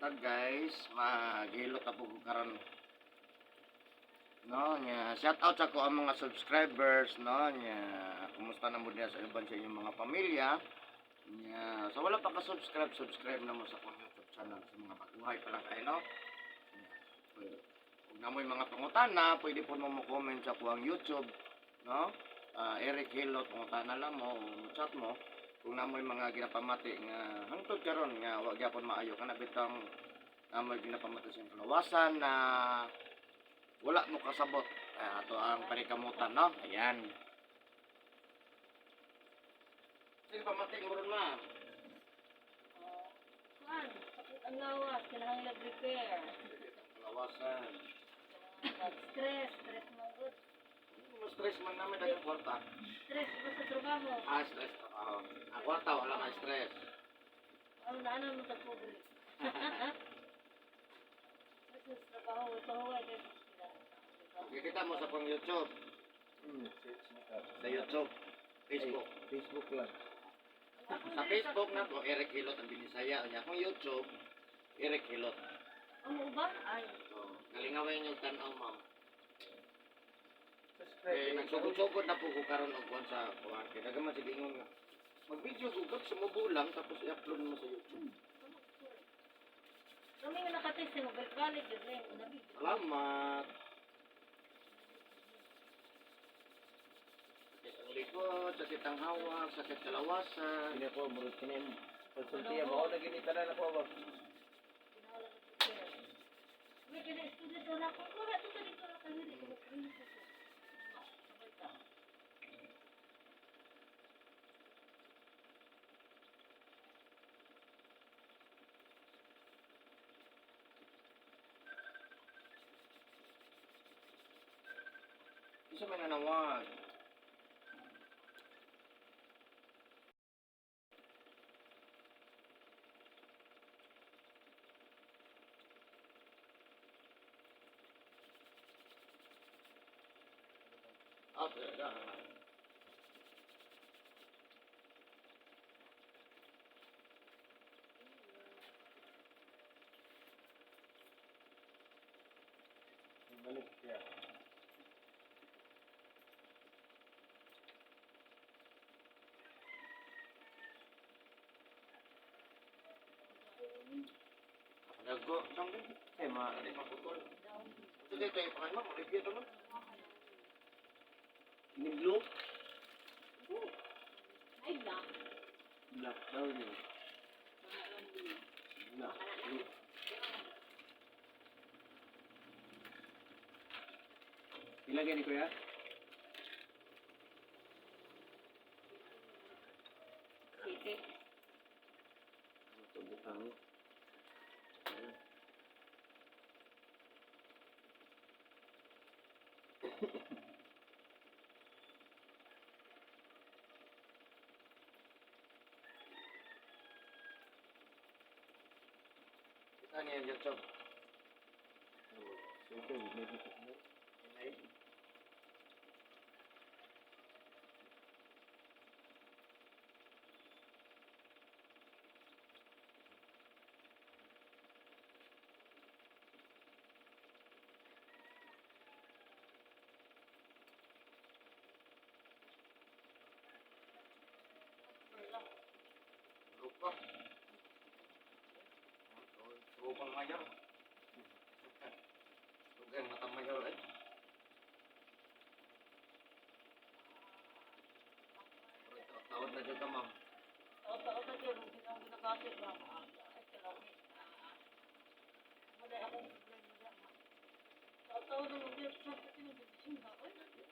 Buntag, guys, maghilot ako ko karon. No, nya shout out sa ko ang mga subscribers, no, nya kumusta na mo diya sa uban sa inyong mga pamilya. Nya sa wala pa ka subscribe, subscribe na mo sa akong YouTube channel sa mga baguhay pa lang kayo, no. Nya, ug na mo'y mga pangutana, pwede po mo mo-comment sa ako ang YouTube, no? Ah, Eric Hilot, pangutana lang mo, o mo chat mo kung namoy mga ginapamati nga hangtod karon nga wa gyapon maayo kana bitang namoy ginapamati sa iyong kalawasan na wala mo kasabot. Ah, ato ang panikamutan, no? Ayan. Sige, pamati mo ron, ma. Kuan, sakit ang lawas, kailangan nag-repair. Kalawasan. Stress, stress mo good. Mo stress man namin dagang kwarta. Stress ba sa trabaho? Ah, stress trabaho. Ang kwarta wala kang stress. Ano na ano mo sa pobre? Stress sa trabaho, pahuway kayo sila. Kikita mo sa pang YouTube, Search na ka. sa YouTube, Facebook. Ay, Facebook lang. Sa Facebook na ko, Eric Hilot ang Binisaya. Unya akong YouTube, Eric Hilot. Ang uba? Ay, So, kalingawin yung tanaw, ma'am. Subscribe. Eh, nagsugod-sugod na po ko karon og kuan sa kuan. Kaya nagaman sige ingon nga. Mag-video ko kag sumubo lang tapos i-upload mo sa YouTube. kami nga nakatest mo, balik-balik, yun lang, una video. Salamat. Sakit ang likod, sakit ang hawak, sakit kalawasan. Kini ko, murag kini. Konsultiya mo. Ako na gini tanan ako ba? Kinahanglan nag-repair. May kina student na ako, wala to dito na kayo, di ko mag-clinic ko. Sabay ta. Isa may nanawag. Ah, talaga. Balik siya. Dago, saan ko? Eh, maaari maputol. Sige, tayo pa kayo, ma'am. Olivia to, ma'am. Ini blue? Ay, black. Black daw yun. Black. Blue. Ilagay ni Kuya? City. Ito butang. Kita niya yung YouTube. Siyempre, may bukit mo. Okay. Lupa. Lupang mayor. Lugay mata mayor eh. Tawad na dyan ka, ma'am. Taon-taon na dyan, ang ginabase ba? Ay, kalami. Wala akong problema dyan. Taon-taon na mag-repair kasi nag-repair ba?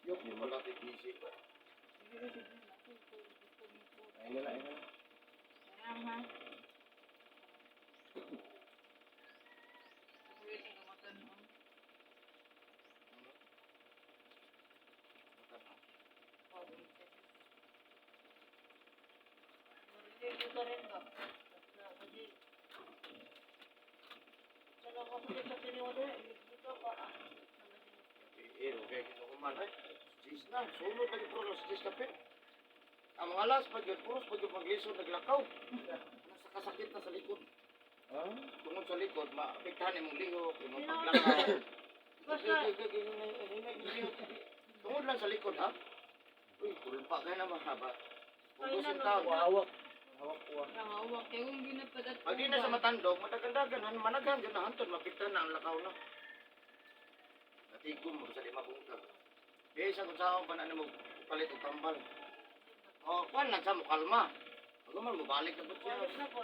Yok, wala kay busy pa. Ayun na, ayun na. Eh, okay, kito ko man. Ay, jeez na, sulod lagi puro los jeez kapit. Ang mga alas, pag yun, puros pag yung paglisod, naglakaw. Nasa kasakit na sa likod. Ah? Tungod sa likod, maapektahan imong lihok, imong paglakaw. Basta- Tungod lang sa likod ha. Uy, kulpa kayo na mahaba. Pugusin Kailan tao. Hawak. Hawak ko. ah. Nangawak kay kung ginapadat. Pag di na sa matandog, madagandagan, han, managhan, yun na hantod, mapikta na ang lakaw na. Natigom mo sa lima bungkag. Di sa kung saan pa na mo palit og tambal. O, kuan lang sa mo kalma. Pag man mo balik na po siya. Balik na po.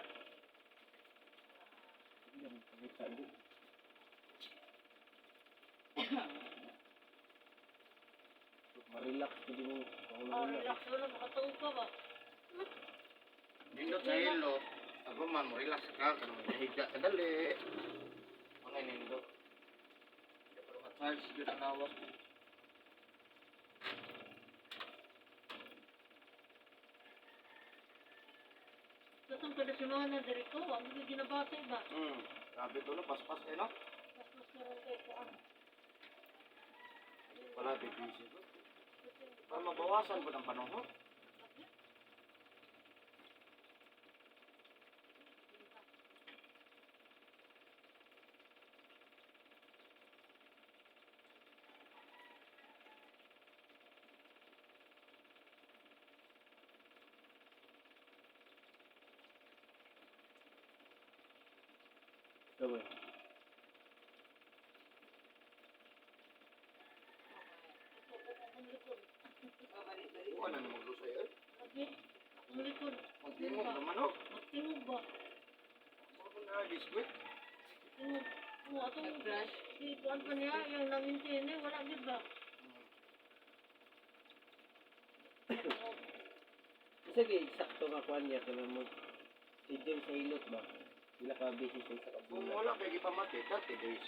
Ma-relax pwede mo. Oh, relax wala makatuog ka ba? Nindot sa hilo, pag man mo relax ka, kanang higa ka dali. Ano nindot? Pero ma-charge yun ang nawak. Katong kada semana diri ko, ang mga ginabasa ba? Grabe to no, paspas eh no. Mas mas karon kay kuan. Wala busy ko. Para mabawasan po ng panahon. Ikaw eh. Wala na maglusay eh. Lagi akong likod. Magtingog naman oh. Magtingog ba? Ano na biskwit? Tingog. Oo, atong Nag-brush. si kuan pa niya, yung namintine, wala gid ba? Kasi kay sakto nga kuan niya kaya mo schedule sa hilot ba? Pila ka busy sa isa ka Kung bulan. wala kay gipamati, 30 days.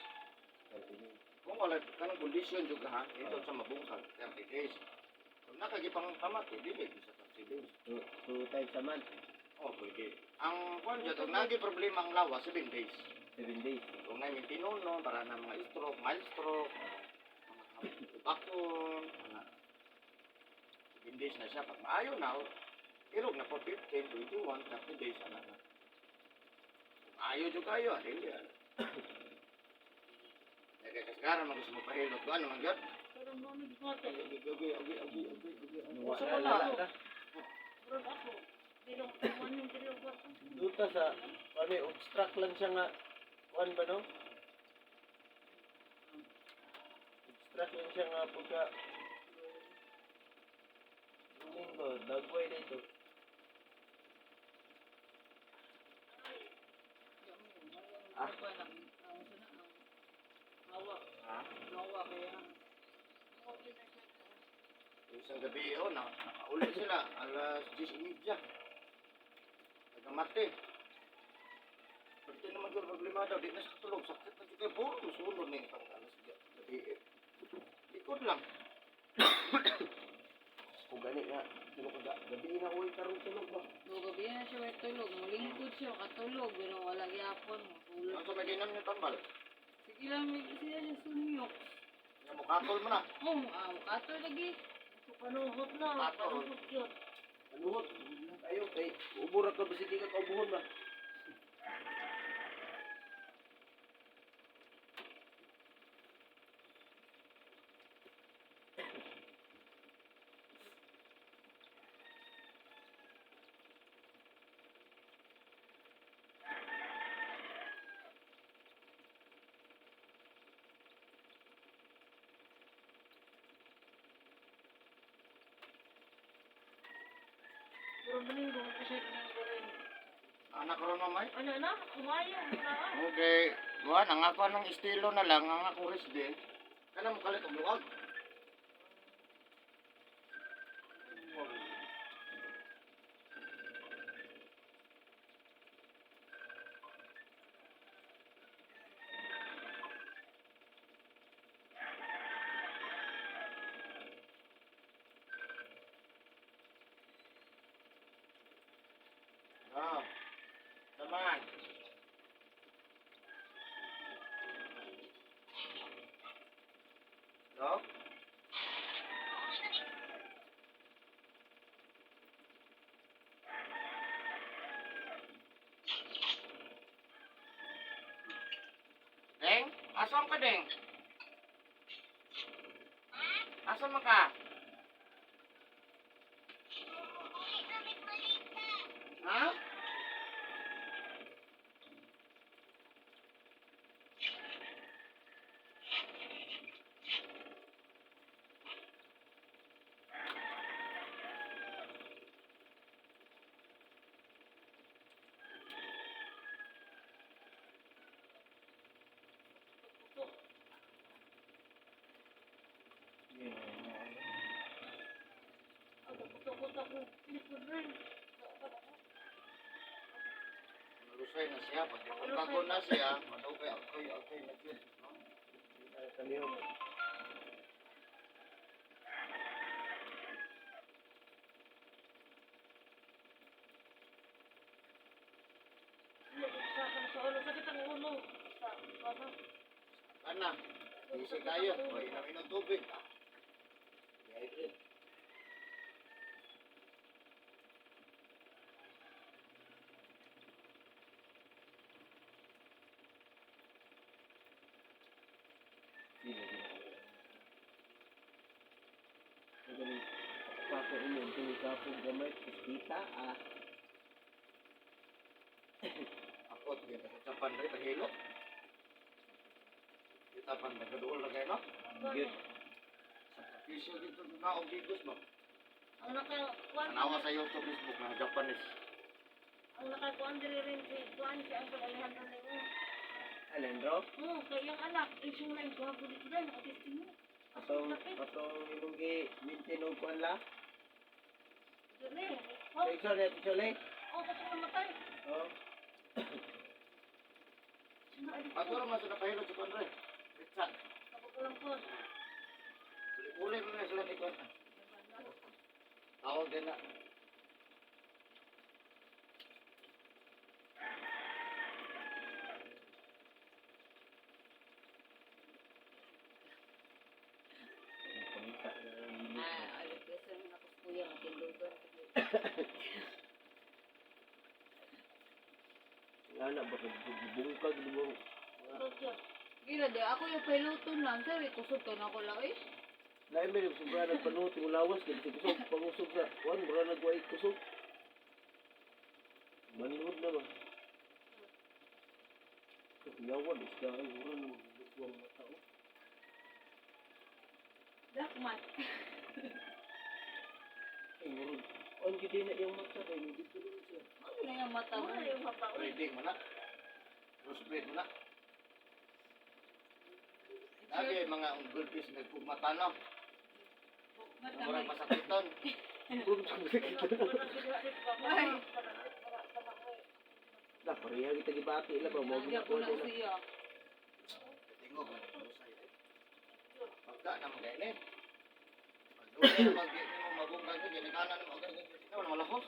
Kung wala kanang kondisyon jud ha, ito sa mabungkag, 30 days. Kung nakagipang pamati, dili gyud sa 30 days. Two times a month, Oh, pwede. Ang kuan jud, kung nagi problema ang lawas, 7 days. 7 days. Kung na may tinuno, para na mga stroke, mild stroke, mga bakon, mga 7 days na siya. Pag maayo na, irog na po 15, 21, 30 days, ana na. Kung ayaw jud kayo, dili. Ana. Kaya kasagaran man gusto mo pahilot, ano man gyud? Pero mo mi bata. Agi, agi, agi, agi, agi, agi. Wala wala. wala ka. Pero ako, bilong kuan yung bilong bata. Duta sa ano eh, obstruct lang siya nga kuan ba no? Obstruct lang siya nga pagka Ruling ba? Dagway dito. Ah. Hawak. Ha? Hawak kaya. Isang gabi, oh, na, nakauli sila, alas 10:30. Nagamate. Pagti naman yung problema daw, di na sa tulog, sakit na kita, puro musulod na yung pang alas gabi. Eh. Likod lang. Kung gani nga, tulog ka gabi na uwi karon tulog ba? So, gabi na siya may tulog. Mulingkod siya, katulog. Pero wala gyapon. Matulog. Ang sa maginom niyo tambal. Sige lang, may siya siya sumiyok. Nga mukatol mo na. Oh, ah, kato lagi. So panuhot na, Pato. panuhot yun. Anuhot, ayo kay ubo ra ka bisig ka kaubuhon ba? Pero Domingo, kasi Domingo rin. Anak ron mamay. Ano na, kumayo mo na. Okay. Buwan, ang ako anong estilo na lang, ang ako din. Kana mo kalit og luwag. Ah. Naman. No? Asa ka ding? Asa man ka? Ha? Kuto-kuto ko. Likod rin. Malusay na siya. Pag bago na siya, madugay ako'y ako'y na yun. No? Kalihok. Sa ulo. Sakit ang ulo. Sa ano? Ana, busy kayo. May inom-inom tubig. Dehydrate. Ako imo tungod kapog gamay kita ah. Ako, kita sa Japan rin, tahilo. Kita pan, nagaduol na kayo, no? Good. Sakripisyo dito na og gigos ba? Ang nakakuan Tanawa sa YouTube, Facebook na Japanese. ang nakakuan diri rin si kuan si Uncle Alejandro nimo. Alendro? Oo, kay iyang anak, isyu na yung gwapo dito dahil nakatesting mo. Atong atong imong gi maintain og kuan la. Dili. Oh, Kay sorry, sorry. oh, katong namatay. Oh. Sino ay Bago raman sa napahilo sa Japan rin. Richard. Kabukulang ko. Uli-uli mo na sila ni Kwan. Tawag din na. Pangita na ang Ah, alit kasi ang ako kuya nga tindugan. Ana ba kay bungkag mo. Gila di ako yung piloto lang sir, kusog to na ako lang eh. Lain ba yung sobra nagpanuot yung lawas kay bisag kusog pangusog sa kuan mura nagwait kusog. Manhod na ba? Yawan isda ay mura na magbuwang mata oh. Dakmat. Ay mura. Ang gid na iyang mata kay dito rin siya. Ano na yung mata mo? Wala yung mata. Uy, Breeding mo na. Crossbreed mo na. Lagi mga goldfish nagpumata no. Mata Murang mo. masakiton. Ay. Na pareha kita gibati la ba mo Nagya ko na siya. Tingog na lusay. Pagka na mga ini. Pagdugay na mag mo mabungkag ni ginikanan mo agad agad na malahos.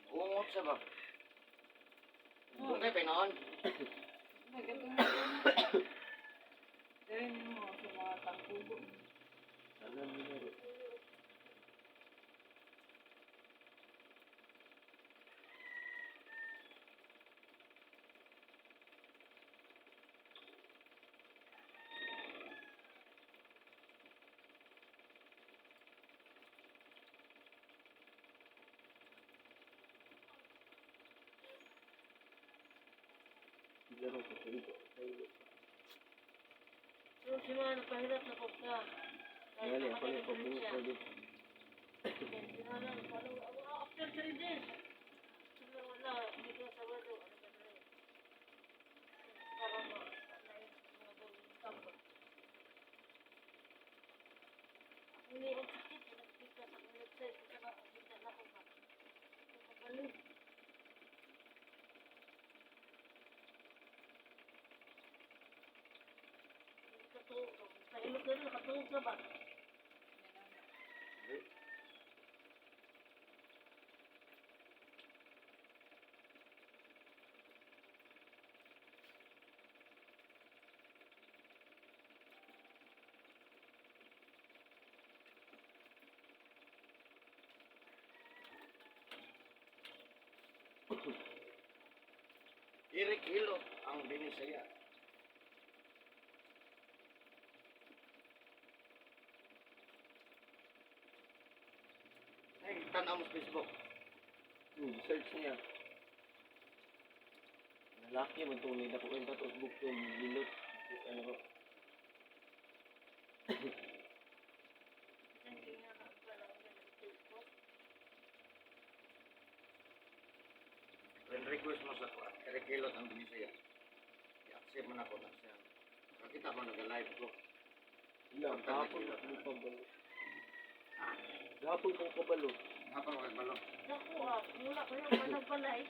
Ungot siya ba? Bungkay pinoon. Dahil mo sa mga tangkugo. Sana minero. Laro ko ito. Yung si mga napahirap na pagka. Ngani ako ni pabungkag dito. After 3 days. Wala, hindi ko sa walo. Ano ba tayo? Para ma- mga gawin tamba. Hindi, ang sakit. Nagpita sa akong website. Kita na, kita na ako ba? Kapalo. Katuog. Pahilot ka rin, katuog ka ba? Eric Hilo ang binisaya. Pagtan-aw mo sa Facebook. Search niya. Lalaki man tunay na ko yung tatos book to lilot. Ano ko? Friend request mo sa kuan. Eric Hilot ang Binisaya. I-accept mo na ko na siya. Kakita ko nag-live ko. Wala, gahapon na ko pabalo. Gahapon ko kabalo. Hapon ko kagbalo. Naku ah, mula ko yung managbalay.